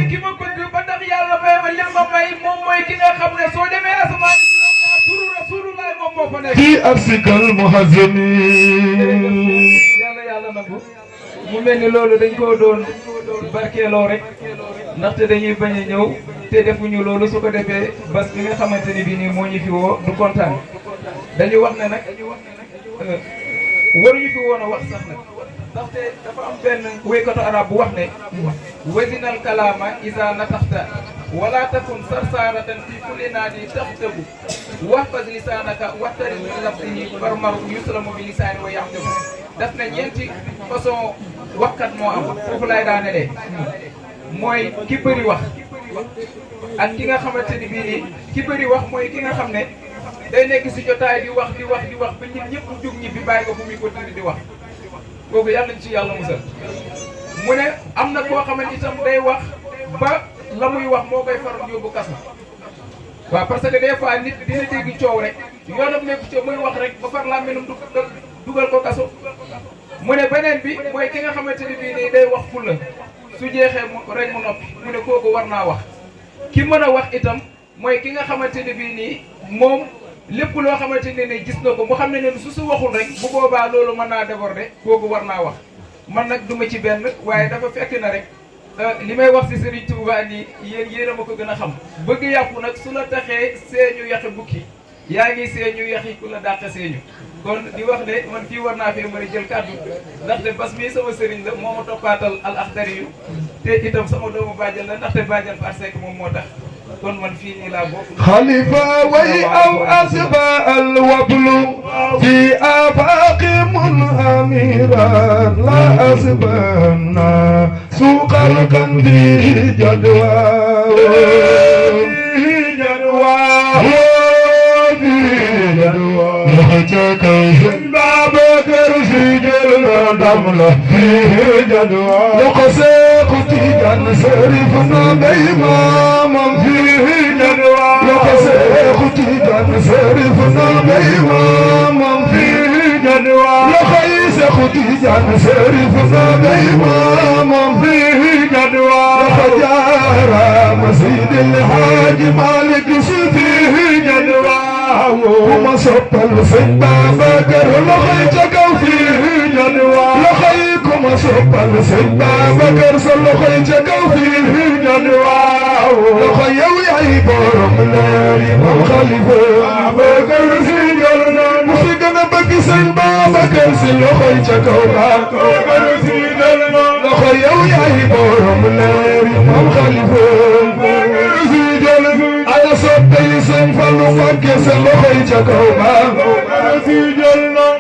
ki ma bëgg ba tax yàlla may ma lim ma may moom mooy ki nga xam ne soo demee asamaan turu rasulullah moom moo fa في أرسك المهزم yàlla yàlla nangu mu mel ni loolu dañ koo doon barkeeloo rek ndaxte dañuy bañ a ñëw te defuñu loolu su ko defee bas bi nga xamante ni bii nii moo ñu fi woo du kontaan dañu wax ne nag waruñu fi woon a wax sax nag ndaxte dafa am benn wéykatu arab bu wax ne wazinal kalaama isa nataxta wala takun sarsaaratan fi kulli naadi taxtabu waxfaz lisaanaka waxtari min lafzihi barmar yuslamu bi lisaani wa yaxtabu daf na ñeenti façon waxkat moo am foofu lay daanelee mooy ki bëri wax ak ki nga xamante ni bii nii ki bëri wax mooy ki nga xam ne day nekk si jotaay di wax ba nit ñëpp jug ñi bi bàyyi ko fu muy continuer di wax kooku yàlla nañ ci yàlla musal mu ne am na koo xamante itam day wax ba la muy wax moo koy faral yóbbu kaso waaw parce que des fois nit dina dégg coow rek yoonam nekk ci muy wax rek ba far laa menum dugal ko kaso mu ne beneen bi mooy ki nga xamante ni bii nii day wax fulla su jeexee rek mu noppi mu ne kooku war naa wax ki mën a wax itam mooy ki nga xamante ni bii nii moom lépp loo xamante ne gis na ko mu xam ne su waxul rek bu boobaa loolu mën naa déborder kooku war naa wax man nag duma ci benn waaye dafa fekk na rek li may wax ci Serigne Touba nii yéen a ma ko gën a xam bëgg yàpp nag su la taxee seeñu yaxi bukki yaa ngi seeñu yaxi ku la dàq seeñu kon di wax ne man fii war naa fee mën a jël kàddu ndaxte bas mii sama sëriñ la moo ma toppaatal al axdari yu te itam sama doomu bàjjal la ndaxte bàjjal par sek moom moo tax kon man fii nii laa bokk خليفة وي أو أسباء الوبل في آفاق منهمرا لا أسبانا سوق الكن فيه جدوى محتاك باب كرسي جلنا دمله فيه جدوى لقسيق تيجان سرفنا بإمام فيه جدوى لقسيق تيجان سرفنا بإمام فيه جدوى لقيسق تيجان سرفنا بإمام فيه جدوى لخجارة مسجد الحاج مالك فيه جدوى وما سبل سيدنا بكر لخيتك فيه جدوى لخيكم سبل سيدنا بكر لخيتك فيه جدوى لخيو يعيبر من ناري وخليفة بكر سيجرنا مسجنا بكي سيدنا بكر لخيتك بكر سيجرنا لخيو يعيبر من ناري وخليفة بكر سيجرنا على صبي سنفلو مكي سلوخي جاكوما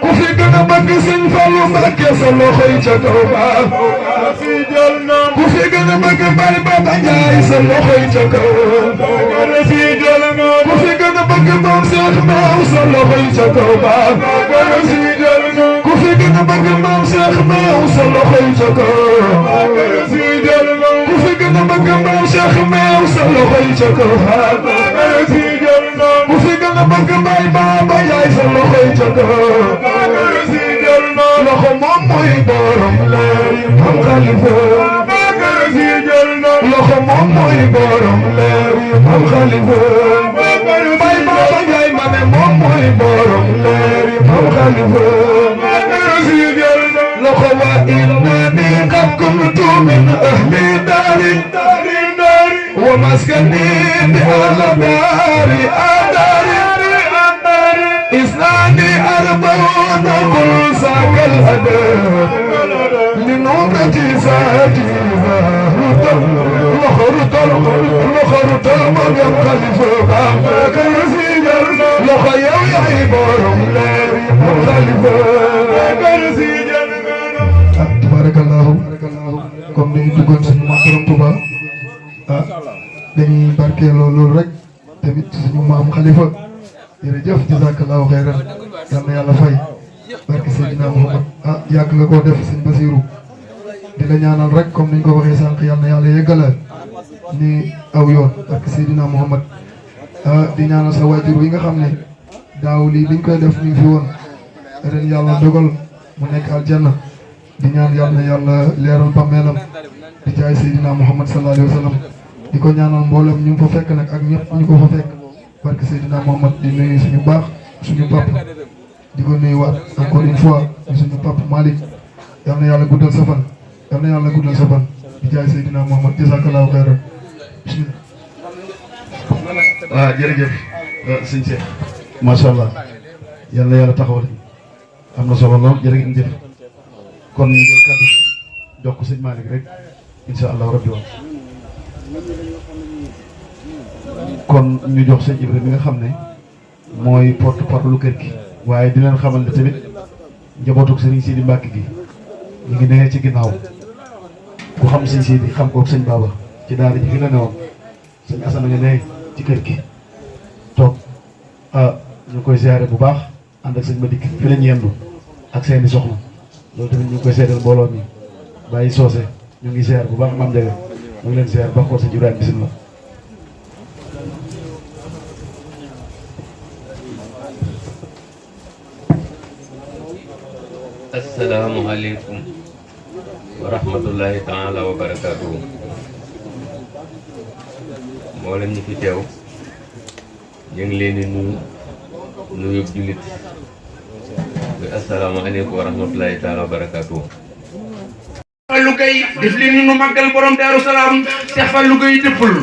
كوفي كنا مكي سنفلو مكي سلوخي جاكوما كوفي كنا مكي بالي بابا جاي سلوخي جاكوما كوفي كنا مكي بام سيخ ماو سلوخي جاكوما كوفي كنا مكي بام سيخ ماو سلوخي جاكوما كوفي كنا مكي بام سيخ ماو سلوخي جاكوما وفي قلبك باي بابا يا سلوخي جاكو لخو ماموي بورم لاري مام خليفة لخو ماموي بورم لاري مام خليفة باي بابا يا مامي ماموي بورم لاري مام خليفة لخو وإنني قد كنت من أهل داري ومسكني بأهل داري إسناني أربعون كل ساق الأدب لنوبتي ساتي لخرط المريم خليفة كرسي جرنا لخيو يعيبر ملاري خليفة كرسي جرنا تبارك الله comme ni duggoon suñu maam Borom Touba dañuy barkeeloo loolu rek tamit suñu maam Khalifa jërëjëf jazakallahu xeyran yal na yàlla fay barke Seydina Muhammad yàgg nga koo def sëñ Basiru di la ñaanal rek comme niñ ko waxee sànq yal na yàlla yeggala ni aw yoon barke Seydina Muhammad di ñaanal sa waajur yi nga xam ne daaw lii biñ koy def ñu ngi fi woon ren yàlla dogal mu nekk aljanna di ñaan yal na yàlla leeral bàmmeelam di jaay Seydina Muhammad sallallahu alayhi wa sallam di ko ñaanal mboolem ñu fa fekk nag ak ñëpp ñu ko fa fekk barke Seydina Muhammad di nuyu suñu baax suñu papa di ko nuyuwaat encore une fois suñu papa Malick yal na yàlla guddal sa fan yal na yàlla guddal sa fan di jaay Seydina Mohamed jazakallahu khairan bismillah. waaw jërëjëf sëñ Cheikh macha allah yal na yàlla taxawal am na solo lool jërëjëf kon ñu jël kàddu jox ko sëñ Malick rek incha allah rabbi woon kon ñu jox sëñ Ibrahima mi nga xam ne mooy porte parole kër gi waaye di leen xamal ne tamit njabootuk sëriñ Sidi Mbacke gi ñu ngi nee ci ginnaaw ku xam sëñ Sidi xam kook sëñ Baba ci daara ji fi la newoon sëñ Assane nga nee ci kër gi toog ñu koy ziare bu baax ànd ak sëñ Madick fi lañ yendu ak seeni soxna loolu tamit ñu ngi koy seedal mbooloo mi bàyyi soose ñu ngi ziare bu baax maam Ndiaga ñu ngi leen ziare ba xool sëñ Ibrahima bisimilah. asalaamaaleykum wa rahmatullahi taala wa barakaatuhu mboolem ñi fi teew ñu ngi leen di nuyu jullit bi asalaamaaleykum wa rahmatullahi taala wa barakaatuhu. Fallou Gueye def li nu màggal borom Daaru Salaam Cheikh Fallou Gueye dëppul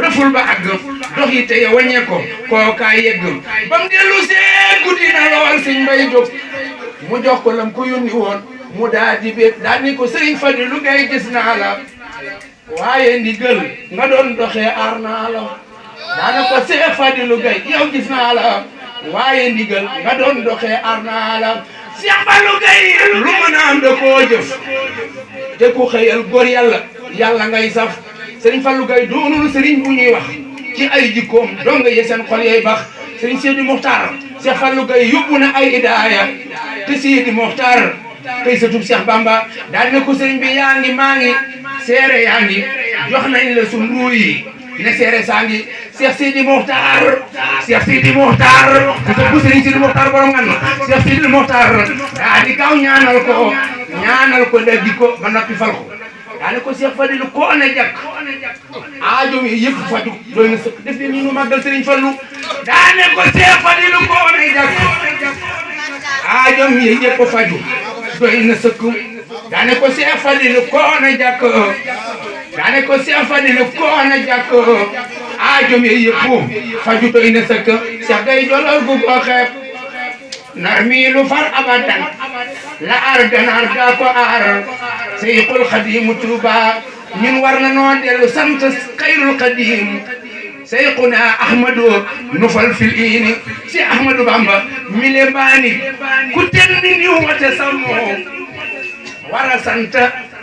rëful ba àgg dox yi teye wàññee ko kookaa yegg ba mu dellu see guddi na lool sëñ Mbay Jóob mu jox ko lam ko yónni woon mu daa di bépp daa ni ko sëriñ Fallou Gueye gis naa la waaye ndigal nga doon doxee aar naa la daana ko Cheikh Fallou Gueye yow gis naa la waaye ndigal nga doon doxee aar naa la Cheikh Fallou Gueye lu mën a am da koo jëf te ku xëyal góor yàlla ngay saf sëriñ Fallou Gueye doonul sëriñ bu ñuy wax ci ay jikkoom dong nga seen xol yay bax sëriñ Sidi Mokhtar Cheikh Fallou Gueye yóbbu na ay idaaya te Sidi Mokhtar kay sa tub Cheikh Bamba daal ne ko sëriñ bi yaa ngi maa ngi seere yaa ngi jox nañ la sundu yi ne seere saa ngi Cheikh Sidi Mokhtar bu sëriñ Sidi Mokhtar borom ngan Cheikh Sidi Mokhtar daa di gaaw ñaanal ko léegi ko ba noppi fal ko daane ko Cheikh Fallou ko ne jàkk aajo mi yëpp faju doy na sëkk def ni ñu màggal sëriñ Fallou daane ko Cheikh Fallou ko ne jàkk aajo mi yëpp faju doy na sëkk daane ko Cheikh Fallou ko ne jàkk daane ko Cheikh Fallou ko ne jàkk aajo mi yëpp faju doy na sëkk Cheikh Gueye jolol gu ko xeeb narmilu far abadan la ar ganaar gaa ko aar Seyxul Xadiim Tuuba ñun war na noo dellu sant Xayrul Xadiim Seyxuna Ahmadu nu fal fil iini si Ahmadu Bamba mi le baani ku ten ni wate sammoo war a sant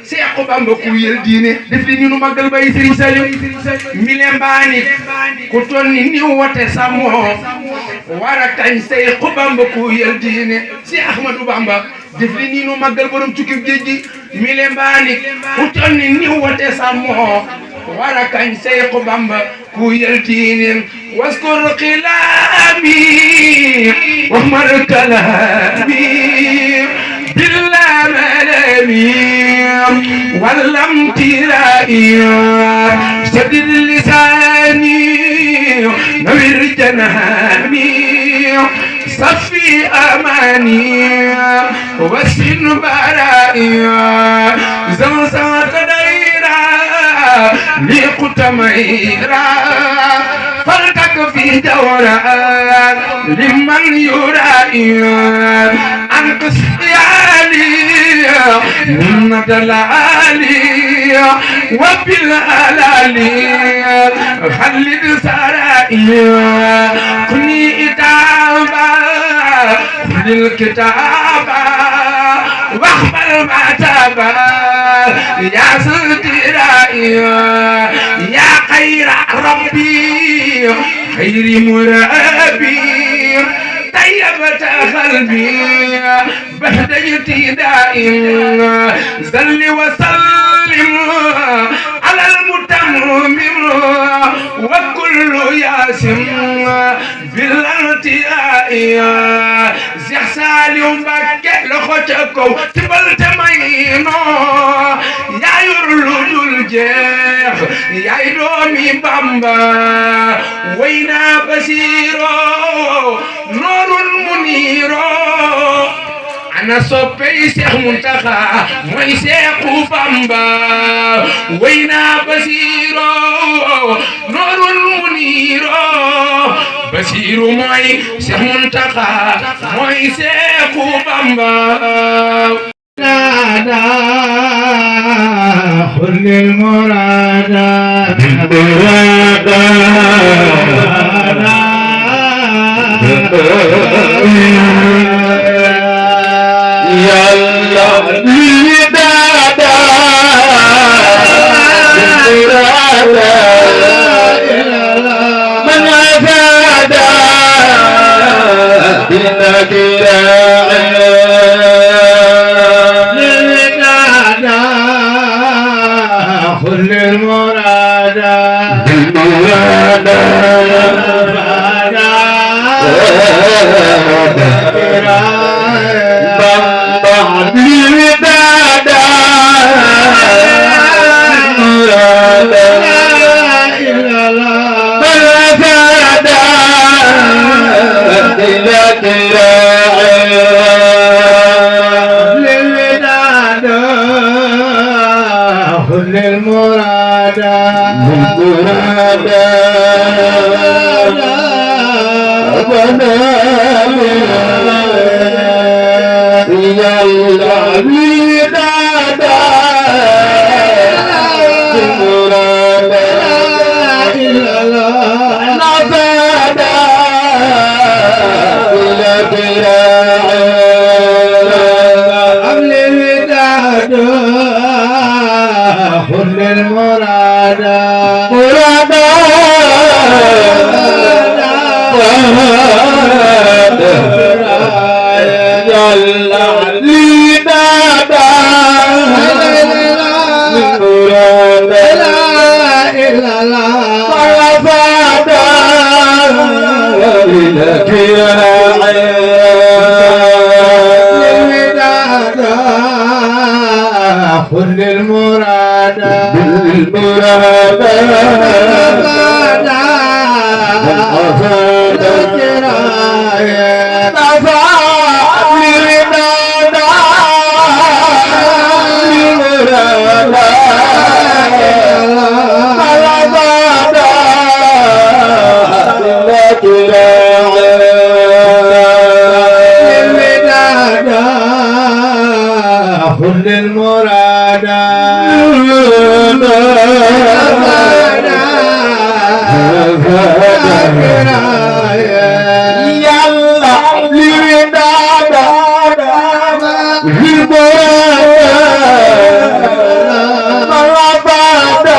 Seexu Bamba ku yel diine def li ñu nu màggal bay Sëriñ Saliou mi le baani ku ton ni wate sammoo war a kañ Seexu Bamba ku yel diine si Ahmadu Bamba def li nii nu màggal borom tukki géej gi mi le mbaani ku ton ni wate sammoo war a kañ Seexu Bamba ku yel diine waskur xilaami wahmar kalaami billa malami wallam tirai sadid lisani nawir janani صفي أماني وسن برائي زمزم قديرا لقط ميرا فلتك في دورا لمن يرائي أنقص يالي من دلالي وبالالالي خلد سرائي كني إتابا خذ الكتاب واقبل ما تابا يا سدرائي يا خير ربي خير مرابي طيبت قلبي بهديتي دائم صل وسلم على المتمم وكل ياسم بالانتهاء Cheikh Saliou Mbacké loxo ca kaw tibal te may noo yaa yor lu dul jeex yaay doomi Bamba وينا بصيرو نور منيرو أنا صبي شيخ منتخى موي شيخ بامبا وينا بصيرو نور منيرو بصيرو موي شيخ منتخى موي شيخ بامبا نادا خل المراد يا الله لدادا من أفادا كل المراد كل المراد كل المراد مرادا يلا لينا دا مراد لا الا الله فادا لك يا كل المراد بالمراد كل المراد يلا لردادا مرابادا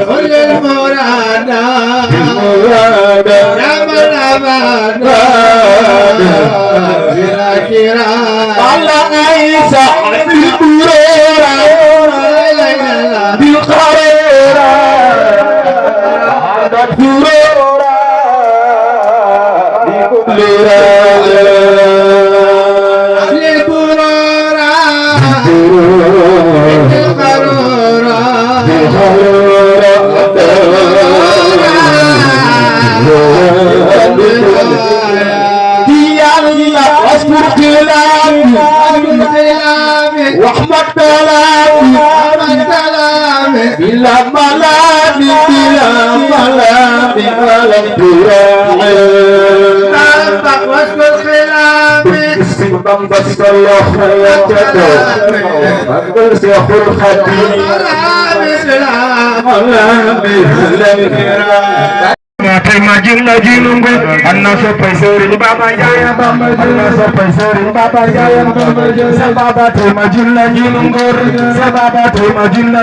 كل المراد على عيسى بالبرورة بالقرورة بالبرورة واحمد كلامي بلا ملامي بلا ملامي ولا تراعي واشكر خلافي استمتم بس الله خيرك اقدر شيخ الخديم ملامي Majilla jinungu anna so paisori baba jaya anna so paisori baba jaya baba to majilla jinungu baba to majilla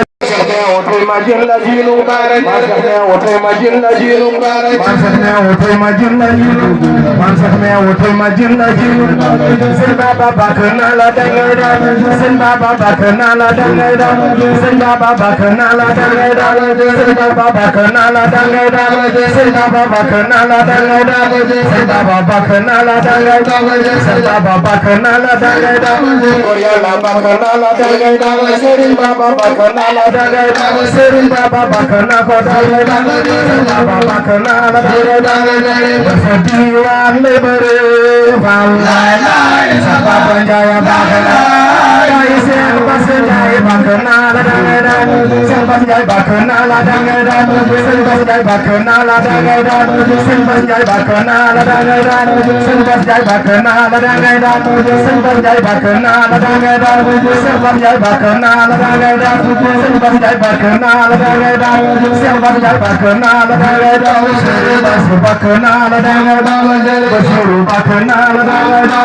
وطي ما جل جيل مبارك ما سخنا وطي ما جل جيل مبارك ما سخنا وطي ما جل جيل ما سخنا وطي ما جل جيل سن بابا بكنا لا دنگدا سن بابا بكنا لا دنگدا سن بابا بكنا لا دنگدا سن بابا بكنا لا دنگدا سن بابا بكنا لا دنگدا سن بابا بكنا لا دنگدا سن بابا بكنا لا دنگدا कोरिया ला बकना ला दंगदा सेरिन बाबा बकना ला दंगदा सेरिन बाबा बकना को दंगदा बाबा बकना ला दंगदा सदीवान ले बरे वाला सबा पंजाया बकना कैसे बस जाए बकना ला दंगदा सब पंजाय बकना ला दंगदा सब पंजाय बकना ला दंगदा सब पंजाय बकना ला दंगदा सब पंजाय बकना ला दंगदा सब पंजाय बकना ला dangeda sebab jai bakna la dangeda sebab jai bakna la dangeda sebab jai bakna la dangeda sebab bakna la dangeda basuru bakna la dangeda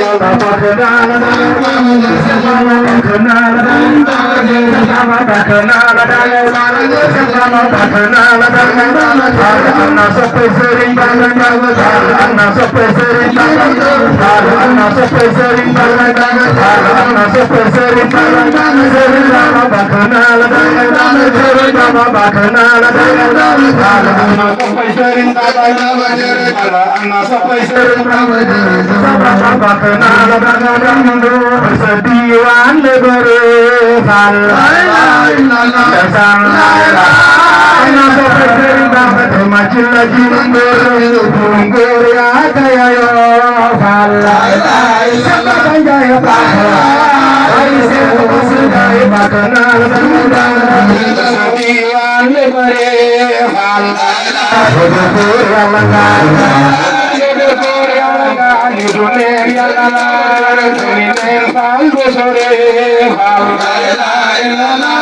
ya bakna la dangeda sebab bakna la dangeda sebab bakna la dangeda sebab bakna la dangeda anna sopai sering dangeda anna sopai sering dangeda anna sopai sering dangeda anna sopai sering dangeda sering baba bakna la dangeda sering baba bakna la dangeda anna sopai sering dangeda anna sopai sering dangeda baba bakna la dangeda sediwan lebere fal la ilaha illallah anna sopai sering dangeda macil lagi mundur ya kayo fal la ilaha illallah jaya bakna ai se jaya bakna la dangeda sediwan lebere fal la ilaha illallah dunia lalar dunia faldo sore la ilaha illallah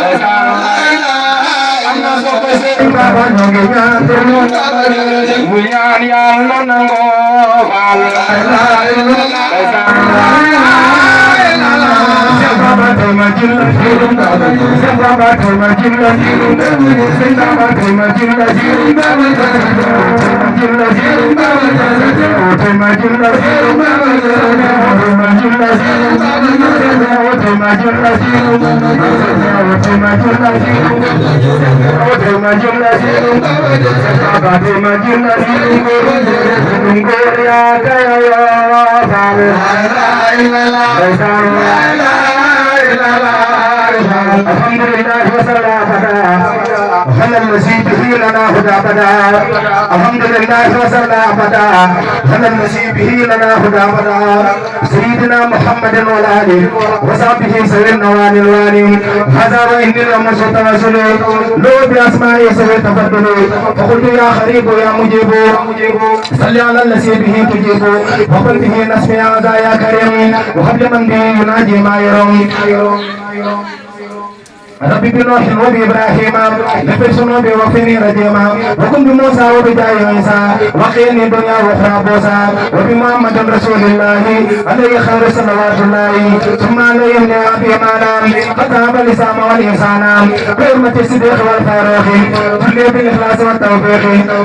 anna sopai sering baba nyoginya bunyan yang nango la ilaha illallah baba terima jilla jirum baba terima jilla jirum baba terima jilla jirum baba terima jilla jirum baba terima jilla jirum baba terima jilla jirum baba terima jilla jirum terima jilla jirum terima jilla jirum baba terima jilla jirum Korea kaya la ilaha illallah alhamdulillah wassalatu ala nasibihi lana huda bada alhamdulillah wassalatu ala nasibihi lana huda bada sayyidina muhammadin wa alihi wa sahbihi sayyidina wa alihi hadha wa inna masatawasulu lo bi asma'i sawi tafaddulu qultu ya kharib ya mujibu salli ala nasibihi tujibu wa qul bihi nasmi ya karim wa habli man bi yunaji ma yarum ربي بنوح وبإبراهيم لفي سنوب وفيني رجيما وكن بموسى وبجاي عيسى وقيني الدنيا وأخرى بوسى وبمحمد رسول الله عليه خير صلوات الله ثم عليهم نعمة مالا خطاب الإسلام والإحسان بحرمة الصديق والفاروق كل بالإخلاص والتوفيق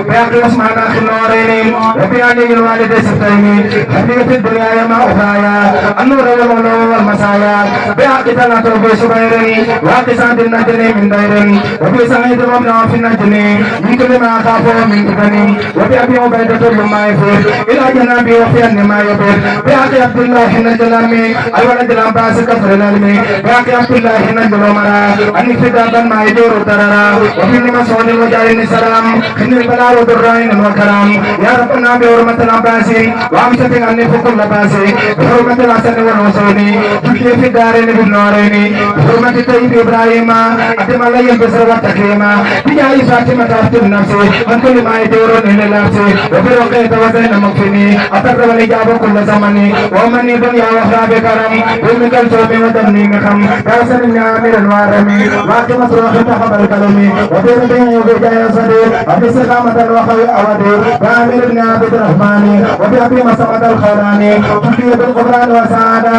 بأخي عثمان أخي النورين وبعلي الوالد السبتين حبيب الدنيا يما أخرايا النور والعلوم والمسايا بأخي ثلاثة في سبيرين وأخي سعد النجني من دير وفي سعيد وابن في النجني من كل ما خافوا من فتني وبأبي عبيدة لما يفوت إلى جنابي وفي ما يفوت بأخي عبد الله النجلمي الولد العباس كفر العلمي بأخي عبد الله النجلمرا أن كتابا ما يدور ترى وفي مسعود وجارين السلام إن البلاء والضرائن والكرام يا ربنا بحرمة العباس وأمسك عني فكل لباس بحرمة الحسن والحسين تكلي في الدارين بالنورين بحرمة طيب إبراهيم أتم الله ينبسر والتكريما بجاي فاطمة أفت النفس من كل ما يدور إلى النفس وفي رقية وزين مكفني أتقرب الإجاب كل زمني ومني دنيا وأخرى بكرم ومن الجوم ودمني مخم كاسر النعمر الوارمي واقم صروح تحب الكلمي وفي ربيع وبجاي صديق وفي سخامة الوخوي أودي وعامر ابن عبد الرحمن وفي أبي مسعود الخوراني وفي بالقرآن وسعادة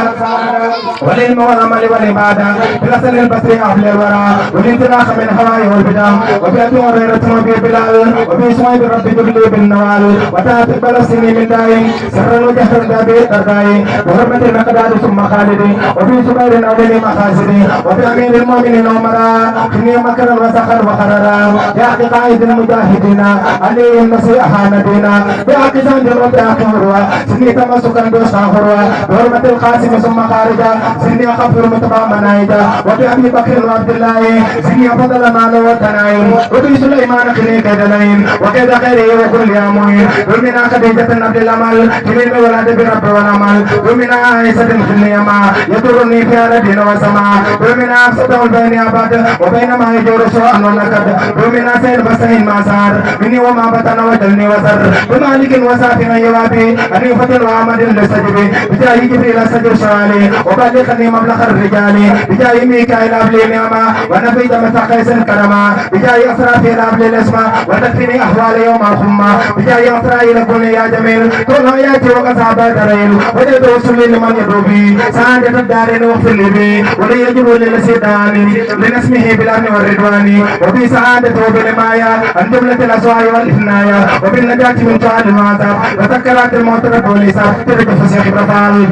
والعلم والعمل والعبادة بلسان البصري قبل الورى والانطلاق من هواي والبدع وبأبي هريرة وبي بلال وبي سميد ربي جبلي بالنوال وتاتقبل السني من داين سرا وجهرا بأبي الدرداء وحرمة المقداد ثم خالدي وفي سبيل أولي مخازدي وفي أمير المؤمنين عمرا خني مكرا وسخر وخررا يا قائد المجاهدين عليهم نصيحة ندينا بحق زنجر وبحق هروا سني تمسكا بسخروا بحرمة القاسم ثم خارجا سني أخفر متبع منايجا وفي أبي بكر وعبد الله سني فضل مال وتنايم وفي سليمان خني كدلين وكيد خيره وكل يا معين ومنا خديجة عبد الأمل خني بولاد برب والأمل ومنا عائشة خني ما يدرني في الدين وسماء ومنا أفسد بين أبد وبين ما يجور سوء ونكد ومنا سيد بسين ما سار مني وما بطن وجلني وسر بمالك وسافر يوابي أني فتن وعمد لسجبي بجاي جبريل سجر شوالي وبلغني مبلغ الرجال بجاي ميكائيل أبلي نعمة ونفيد متقيس كرما بجاي أسرافيل أبلي الاسماء وتكفيني أحوال يوم الخمة بجاي أسرائيل كل يا جميل كل ياتي وقصاب دريل وجد رسولي لمن يدوبي سعادة الدارين واغفر لي وليجب للسيدان لنسمه بالأمن والرضوان وفي سعادة وبالمايا عن جملة الأسواء والإثنايا وبالنجاة من سؤال العذاب وذكرات الموت والحساب ترك فسيخ رفال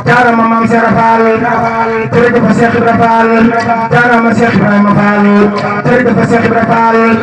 جار ممام سرفال ترك فسيخ رفال جار مسيخ إبراهيم فال ترك فسيخ رفال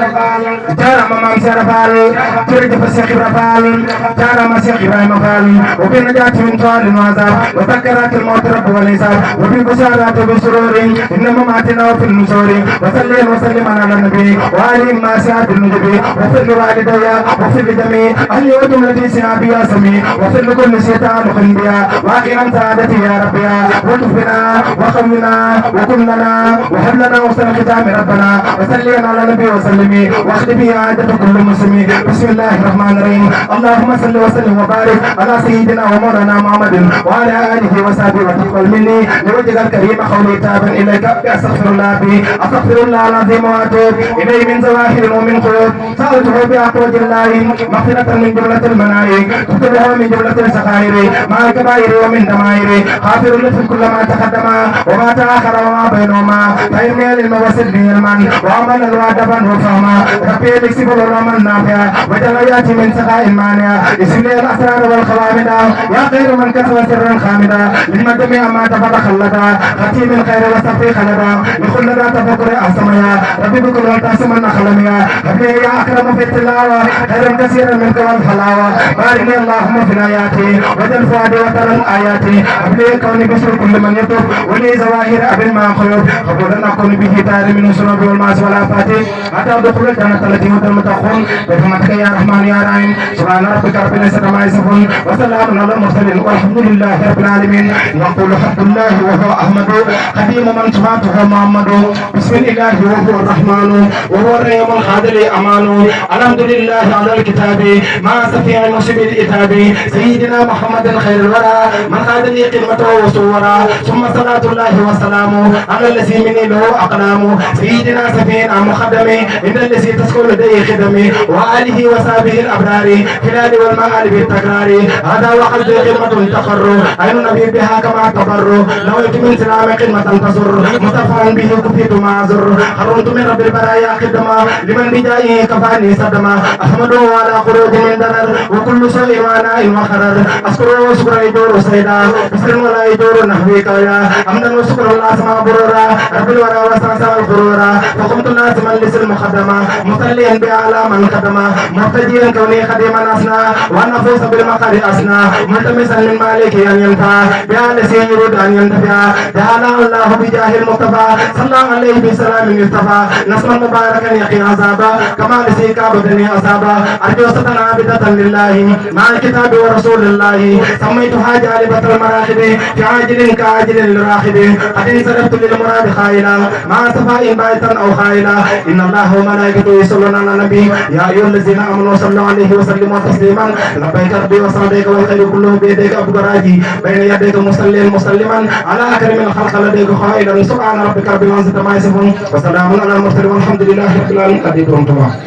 جار ممام سرفال ترك فسيخ رفال جار مسيخ إبراهيم فال وبالنجاة من سؤال العذاب وذكرات الموت والحساب وفي بشارات بسرور إنما ماتنا وفي النشور وسلم وسلم على النبي وعليهم ما سعد النجبي وفر لوالدي وفر لجميع أهلي وجملة سعابي يا سمي وفر لكل شيطان خنبيا وآخرا سعادتي يا ربي وتفنا وخمنا وكلنا وهب لنا وحسن ختام ربنا وسلم على النبي وسلمي واخذ به عادة كل مسلم بسم الله الرحمن الرحيم اللهم صل وسلم وبارك على سيدنا ومولانا محمد وعلى آله وصحبه وتقبل مني لوجهك الكريم قولي تابا إليك أستغفر الله بي أستغفر الله العظيم وأتوب إليه من زواهر ومن قلوب سألته بأقوى الله مغفرة من جملة المنائك تكتبها من جملة السخائر مع الكبائر ومن دمائر غافر لطف كل ما تقدم وما تأخر وما بينهما فإني للموسل به المن وعمل الوادبا وفهما ربي لكسب الرحمن النافع وجل يأتي من سخاء المانع اسم لي الأسرار والخوامدا يا خير من كسب سرا خامدا لما جميع ما تفرق خلدا ختيم الخير وصفي خلدا لكل ذا تفكر أحسميا ربي بكل والتاسم خلميا ربي يا أكرم في التلاوة خيرا كثيرا منك والحلاوة بارك اللهم في آياتي وجل فؤادي وترى آياتي ربي كوني بشر كل من يطوف ولي زواهر أبن ما خيوب قبولنا كون به تار من الشرب والماس والآفات حتى دخول الجنة التي هو المتقون برحمتك يا رحمن يا رحيم سبحان ربك رب العزة عما يصفون وسلام على المرسلين والحمد لله رب العالمين يقول حق الله وهو أحمد قديم من سمعته محمد بسم الله وهو الرحمن وهو الرحيم الخادر أمان الحمد لله على الكتاب ما سفيع المصيب الإتاب سيدنا محمد خير الورى من خاد لي قمته وصورا ثم صلاة الله وسلامه على الذي مني له أقلام سيدنا سفينا مخدم إن الذي تسكن لديه خدمي وآله وصحبه الأبرار في الآل والمآل بالتكرار هذا وقد خدمة تقر عين النبي بها كما تبر نويت من سلام خدمة تزر مصطفى به كفيت معذر حرمت من رب البرايا خدمة لمن بجائه كفاني صدمة أحمده على خروج من درر وكل شيء وعناء وخرر أشكره وشكر يدور سيدا بسر ولا يدور نحوي كويا حمدا وشكر الله سما برورا رب الورى وساسا الغرورا فقمت لازما لسر مخدمة مصليا بأعلى من خدمة مرتجيا كوني خديما أسنا ونفوس بالمقر أسنا ملتمسا من مالك أن ينفع بأهل سيرود أن ينتفع جعل الله بجاه المصطفى صلى عليه بسلام المصطفى نسما مباركا يقي عذابا كما لسيك بدني عذابا أرجو ستنا عابدة لله مع الكتاب ورسول الله سميتها جالبة المراحب في عاجل كعاجل للراحب قد انصرفت للمراد خائلا مع صفاء بايتا أو خائلا إن الله وملائكته يصلون على النبي يا أيها الذين آمنوا صلوا عليه وسلموا تسليما لبيك ربي وسعديك والخير كله بيديك أبو راجي بين يديك مسلما على أكرم الخلق لديك خائلا سبحان ربك رب العزة عما يصفون وسلام على المرسلين والحمد لله رب العالمين.